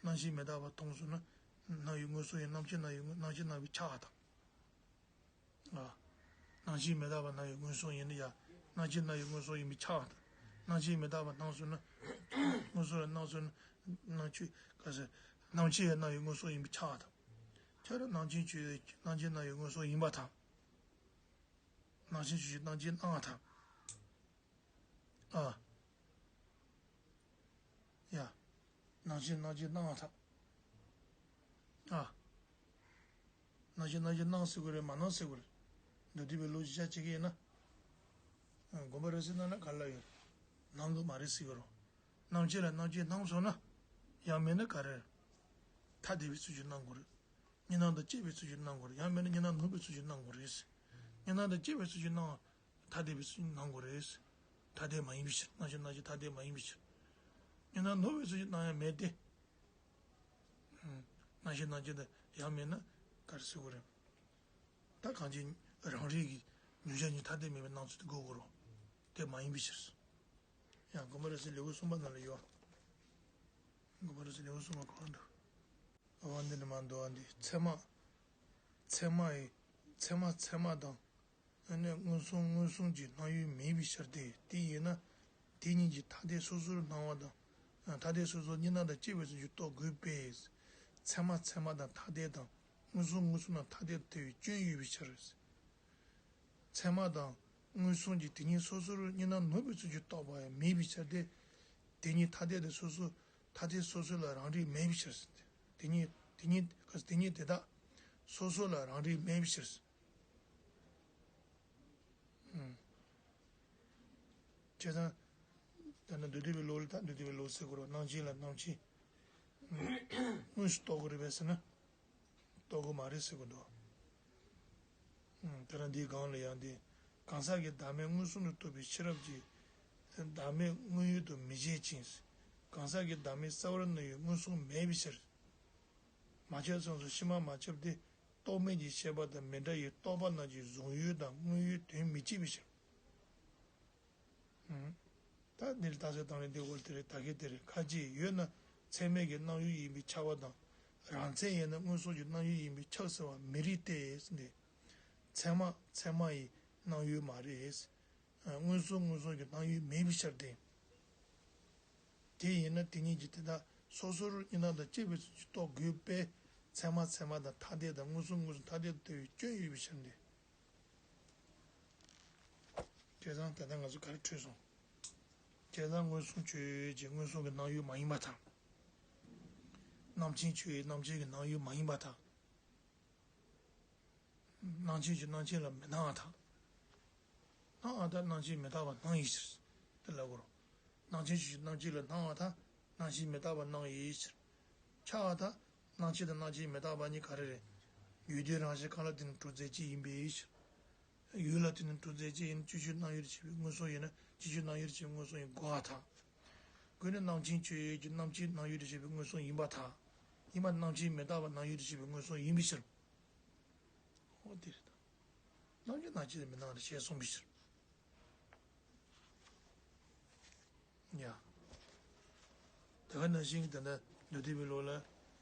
སྣང་ཆེན་མི་རྟག་པ་མཐོང་སོང་ན། སྣང་བའི་མངོན་སུམ་ཡིན། སྣང་ཆེན་སྣང་བའི་སྣང་ཆེན་སྣང་བས་ཆགས་པ་དང་། ཨ། སྣང་ཆེན་མི་རྟག་པ་སྣང་བའི་མངོན་སུམ་ཡིན་ན་ཡང་། སྣང་ཆེན་སྣང་བའི་མངོན་སུམ་ཡིན་པས་ཆགས་པ་དང་། སྣང་ཆེན་མི་རྟག་པ་སྣང་སོང་ན། མངོན་སུམ་ལ་སྣང་སོང་ན། སྣང་ཆོས་ག་ཟེར། སྣང་ཆེན་ཡང་སྣང་བའི་མངོན་སུམ་ཡིན་པས་ཆགས་པ་དང་། ཁྱོད་རང་སྣང་ཆེན་ཆོས་ཅན་སྣང་ཆེན་སྣང་བའི་མངོན་སུམ་ཡིན་པ་དང་། སྣང་ཆེན་ཆོས་ཅན་སྣང་ཆེན་སྣང་བ་དང་། ཨ། ཡ། སྣང་ཆེན་སྣང་ཆེན་སྣང་བ་དང་། ཨ། སྣང་ཆེན་སྣང་ཆེན་སྣང་ཟེར་དགོས་རེད། མ་སྣང་ཟེར་དགོས་རེད། མདོ་སྡེ་པའི་ལུགས་ཀྱི་ཆ་བྱེད་ཀྱི་ཡིན་ན། དགོངས་པ་རབ་གསལ་ནང་ལ་ག་ལ་ཡོད། སྣང་གི་མ་རེད་ཟེར་གི་རོ། སྣང་ཆེན་ལ་སྣང་ཆེན་སྣང་སོང་ན། ཡང་མིན་ན་ག་རེ་རེད། ཐ་དད་པའི་ཚུལ་གྱིས་སྣང་དགོས་རེད། གཉིས་སྣང་དང་བཅས་པའི་ཚུལ་གྱིས་སྣང་དགོས་རེད། ཡང་མིན་ན་གཉིས་སྣང་ནུབ་པའི་ཚུལ་གྱིས་སྣང་དགོས་རེད། གཉིས་སྣང་དང་བཅས་པའི་ཚུལ་གྱིས་སྣང་བ། ཐ་དད་པའི་ཚུལ་གྱིས་སྣང་དགོས་རེད། ཐ་དད་མ་ཡིན་པའི་ཕྱིར། སྣང་ཆེན་སྣང་ཆེན་ཐ་དད་མ་ཡིན་པའི་ཕྱིར། གཉིས་སྣང་ནུབ་པའི་ཚུལ་གྱིས་སྣང་ཡང་མེད་དེ། སྣང་ཆེན་སྣང་ཆེན་དེ་ཡང་མིན་ན་ག་རེ་ཟེར་དགོས་རེད། ད་གང་ཅི་རང་རིག་གི་མྱོང་བྱ་གཉིས་ཐ་དད་མིན་པའི་སྣང་ཚུལ་དེ་འགོག་དགོས་རོ། དེ་མ་ཡིན་པའི་ཕྱིར། ཡང་དགོངས་པ་རབ་གསལ་ལེའུ་གསུམ་པ་ནང་ལ་ཡོད། དགོངས་པ་རབ་གསལ་ལེའུ་གསུམ་པ་གོ་འདུག་འོ་འདི་ནི་མ་འདུག་པ་འདི་ཚད་མ། ཚད་མ་ཡི། ཚད་མ་ཚད་མ་དང་། ཨ་ནི་མངོན་སུམ་མངོན་སུམ་གྱི་སྣང་ཡུལ་མེད་པའི་ཕྱིར་ཏེ། དེ་ཡིན་ན། དེ་གཉིས་ཀྱི་ཐ་དད་སོ་སོར་སྣང་བ་དང་། ཐ་དད་སོ་སོར་གཉིས་སྣང་དང་བཅས་པའི་ཚུལ་གྱིས་རྟོགས་དགོས་པས། ཚད་མ་ཚད་མ་དང་ཐ་དད་དང་། མངོན་སུམ་མངོན་སུམ་དང་ཐ་དད་དུ་ཐལ་བའི་སྐྱོན་ཡོད་པའི་ཕྱིར། ཚད་མ་དང་མངོན་སུམ་གྱིས་དེ་གཉིས་སོ་སོར་གཉིས་སྣང་ནུབ་པའི་ཚུལ་གྱིས་རྟོགས་པ་ཡང་མེད་པའི་ཕྱིར་ཏེ། དེ་གཉིས་ཐ་དད་དུ་སོ་སོ། ཐ་དད་སོ་སོ་ལ་རང་རིག་མེད་པའི་ཕྱིར། དེ་གཉིས་དེ་གཉིས་དེ་གཉིས་དེ་དག་སོ་སོ་ལ་རང་རིག་མེད་པའི་ཕྱིར། ཨུམ། བྱས་ཙང་། ད་ནི་མདོ་སྡེ་པའི་ལུགས་ལ་ད་མདོ་སྡེ་པའི་ལུགས་ཟེར་དགོས་རེད། སྣང་ཆེན་ལ་སྣང་ཆེན་དངོས་སུ་རྟོགས་དགོས་རེད་པས་ཟེར་ན། རྟོགས་དགོས་མ་རེད་ཟེར་གི་འདུག་ཨུམ། དེ་ལ་འདིའི་སྒང་ལ་ཡང་འདི། གང་ཟག་གི་བདག་མེད་མངོན་སུམ་དུ་རྟོགས་པའི་ཤེས་རབ་ཀྱིས། བདག་མེད་དངོས་ཡུལ་དུ་མི་བྱེད་ཅིང་། གང་ཟག་གི་བདག་མེད་རྩ་བར་སྣང་བའི་མངོན་སུམ་མེད་པའི་ཕྱིར། མ་ཁྱབ་མཚུངས་སུ་ཕྱི་མ་མ་ཁྱབ་སྟེ། རྟོག་མེད་ཀྱི་ཤེས་པ་དང་མི་འདྲ་བའི་རྟོག་པ་རྣམས་ཀྱིས་གཟུང་ཡུལ་དང་དངོས་ཡུལ་དོན་མི་གཅིག་པའི་ཕྱིར། ཨུམ། ད་འདིར་རྟགས་གསལ་དང་ལས་འདི་འོལ་དེ་རེད། ད་གིན་དེ་རེད། ཁ་ཅིག་ཡོད་ན་ཚད་མས་ཀྱི་སྣང་ཡུལ་ཡིན་པས་ཁྱབ་པ་དང་། རང་མཚན་ཡིན་ན་མངོན་སུམ་གྱི་སྣང་ཡུལ་ཡིན་པས་ཁྱབ་ཟེར་བ་མི་རིགས་ཏེ། འདི་ཚད་མ་ཚད་མ་ཡི་སྣང་ཡུལ་མ་རེད། མངོན་སུམ་མངོན་སུམ་གྱི་སྣང་ཡུལ་མེད་པའི་ཕྱིར་ཏེ། དེ་ཡིན་ན་དེ་གཉིས་ཀྱི་དེ་དག་སོ་སོར་གཉིས་སྣང་དང་བཅས་པའི་ཚུལ་གྱིས་རྟོགས་དགོས་པས། ཚད་མ་ཚད་མ་དང་ཐ་དད་དང་མངོན་སུམ་མངོན་སུམ་ཐ་དད་དུ་ཐལ་བའི་སྐྱོན་ཡོད་པའི་ཕྱིར་ཏེ། བྱས་ཙང་ད་ལྟ་ང་ཚོ་ག་རེ་འཕྲོས་སོང་། བྱས་ཙང་མངོན་སུམ་ཆོས་ཅན་མངོན་སུམ་གྱི་སྣང་ཡུལ་མ་ཡིན་པ་དང་། རྣམ་མཁྱེན་ཆོས་ཅན་རྣམ་མཁྱེན་གྱི་སྣང་ཡུལ་མ་ཡིན་པ་དང་། སྣང་མཁྱེན་གྱིས་སྣང་མཁྱེན་ལ་མི་སྣང་བ་དང་། སྣང་བ་དང་སྣང་མཁྱེན་མི་རྟག་པ་སྣང་ཡི་ཕྱིར། དེ་ལབ་དགོས་རེད། སྣང་མཁྱེན་ཆོས་ཅན་སྣང་མཁྱེན་ལ་སྣང་བ་དང་། སྣང་མཁྱེན་མི་རྟག་པ་སྣང་ཡི་ཕྱིར། ཁྱབ་པ་དང་། སྣང་མཁྱེན་དང་སྣང་མཁྱེན་མི་རྟག་པ་གཉིས་ག་རེ་རེད། ཡུལ་དུས་རང་བཞིན་གང་ལ་བརྟེན་ནས་གྲུབ་ཚུལ་གཅིག་ཡིན་པའི་ཕྱིར། ཡུལ་ལ་བརྟེན་ནས་གྲུབ་ཚུལ་གཅིག་ཡིན་ན་སྤྱི་ཆོས་སྣང་ཡུལ་དུ་བྱས་པའི་མངོན་སུམ་ཡིན་ན་སྤྱི་ཆོས་སྣང་ཡུལ་དུ་བྱས་པའི་མངོན་སུམ་ཡིན་དགོས་པ་དང་། དགོས་ནས་རྣམ་མཁྱེན་ཆོས་ཅན་རྣམ་མཁྱེན་སྣང་ཡུལ་དུ་བྱས་པའི་མངོན་སུམ་ཡིན་པ་དང་། ཡིན་པ་རྣམ་མཁྱེན་མི་རྟག་པ་སྣང་ཡུལ་དུ་བྱས་པའི་མངོན་སུམ་ཡིན་པའི་ཕྱིར། འོ་དེ་རེད་ད། རྣམ་མཁྱེན་རྣམ་མཁྱེན་ལ་མི་སྣང་བ་ཞེས་གསུངས་པའི་ཕྱིར། ཡ། དེ་ག་ནང་བཞིན་གྱི་དེ་འདྲ་མདོ་སྡེ་པའི་ལུགས་ལ་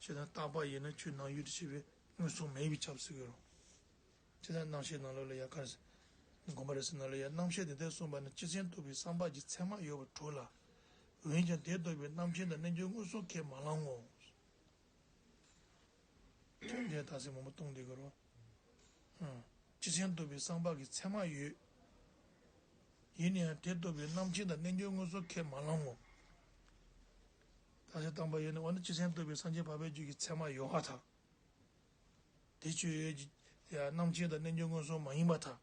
ཆོས་དང་རྟག་པ་ཡིན་ན་ཆོས་སྣང་ཡུལ་དུ་བྱས་པའི་མངོན་སུམ་མེད་པས་ཁྱབ་ཟེར་གྱི་རེད། ཇི་ལྟར་རྣམ་བཤད་ནང་ལོགས་ལ་ཡ་གར། དགོངས་པ་རབ་གསལ་ནང་ལ་ཡ་རྣམ་བཤད་འདི་ལྟར་གསུངས་པ་ནི་སྤྱི་སེམས་རྟོག་པའི་བསམ་པ་གྱི་ཚད་མ་ཡོད་པར་གྲུབ་ལ། འོན་ཀྱང་དེ་རྟོགས་པའི་རྣམ་མཁྱེན་དང་རྣལ་འབྱོར་མངོན་སུམ་ཁས་མ་བླང་ངོ་། དེ་ལྟ་ཚེ་མང་པོ་གཏོང་བསྡད་ཀྱི་རོ། སྤྱི་སེམས་རྟོག་པའི་བསམ་པ་གྱི་ཚད་མ་ཡོད། ཡིན་ན་ཡང་དེ་རྟོགས་པའི་རྣམ་མཁྱེན་དང་རྣལ་འབྱོར་མངོན་སུམ་ཁས་མ་བླང་ངོ་། ད་ཆ་བཏང་པ་ཡིན་ན་འོ་ན་སྤྱི་སེམས་རྟོག་པའི་སངས་རྒྱས་འཕགས་པའི་རྒྱུད་ཀྱི་ཚད་མ་ཡོད་པར་ཐལ། དེ་ཆོས་ཀྱི་རྣམ་མཁྱེན་དང་རྣལ་འབྱོར་མངོན་སུམ་མ་ཡིན་པར་ཐལ།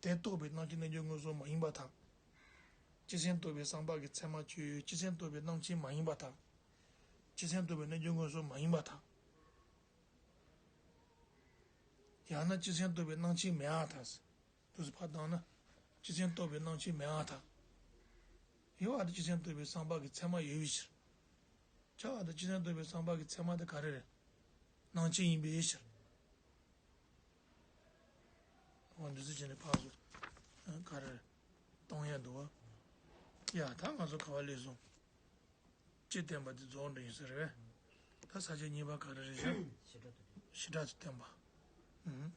དེ་རྟོགས་པའི་རྣམ་མཁྱེན་རྣལ་འབྱོར་མངོན་སུམ་མ་ཡིན་པར་ཐལ། སྤྱི་སེམས་རྟོག་པའི་བསམ་པ་གི་ཚད་མ་ཆོས་ཡོད་སྤྱི་སེམས་རྟོག་པའི་རྣམ་མཁྱེན་མ་ཡིན་པར་ཐལ། སྤྱི་སེམས་རྟོག་པའི་རྣལ་འབྱོར་མངོན་སུམ་མ་ཡིན་པར་ཐལ། ཡང་ན་སྤྱི་སེམས་རྟོག་པའི་རྣམ་མཁྱེན་མེད་པར་ཐལ། དུས་སུ་ཕར་བཏང་ན། སྤྱི་སེམས་རྟོག་པའི་རྣམ་མཁྱེན་མེད་པར་ཐལ། ཡོད་པ་དེ་སྤྱི་སེམས་རྟོག་པའི་བསམ་པ་གི་ཚད་མ་ཡོད་པའི་ཕྱིར། ཁྱབ་པ་དེ་སྤྱི་སེམས་རྟོག་པའི་བསམ་པ་གི་ཚད་མ་དེ་ག་རེ་རེད། རྣམ་མཁྱེན་ཡིན་པའི་ཕྱིར། འོ་འདི་ཚོ་བྱས་ནས་ཕར་ཚུར་ག་རེ་རེད། གཏོང་ཡ་འདུག་བ། ཡ་ད་ང་ཚོ་ག་བ་ལས་སོང་། སྤྱི་བསྟན་པ་འདི་རྫོགས་འགྲོ་ཡིན་ས་རེད་པས། ད་ས་བཅད་གཉིས་པ་ག་རེ་རེད་ཤག་བྱེ་བྲག་ཏུ་བསྟན་པ། ཨུ།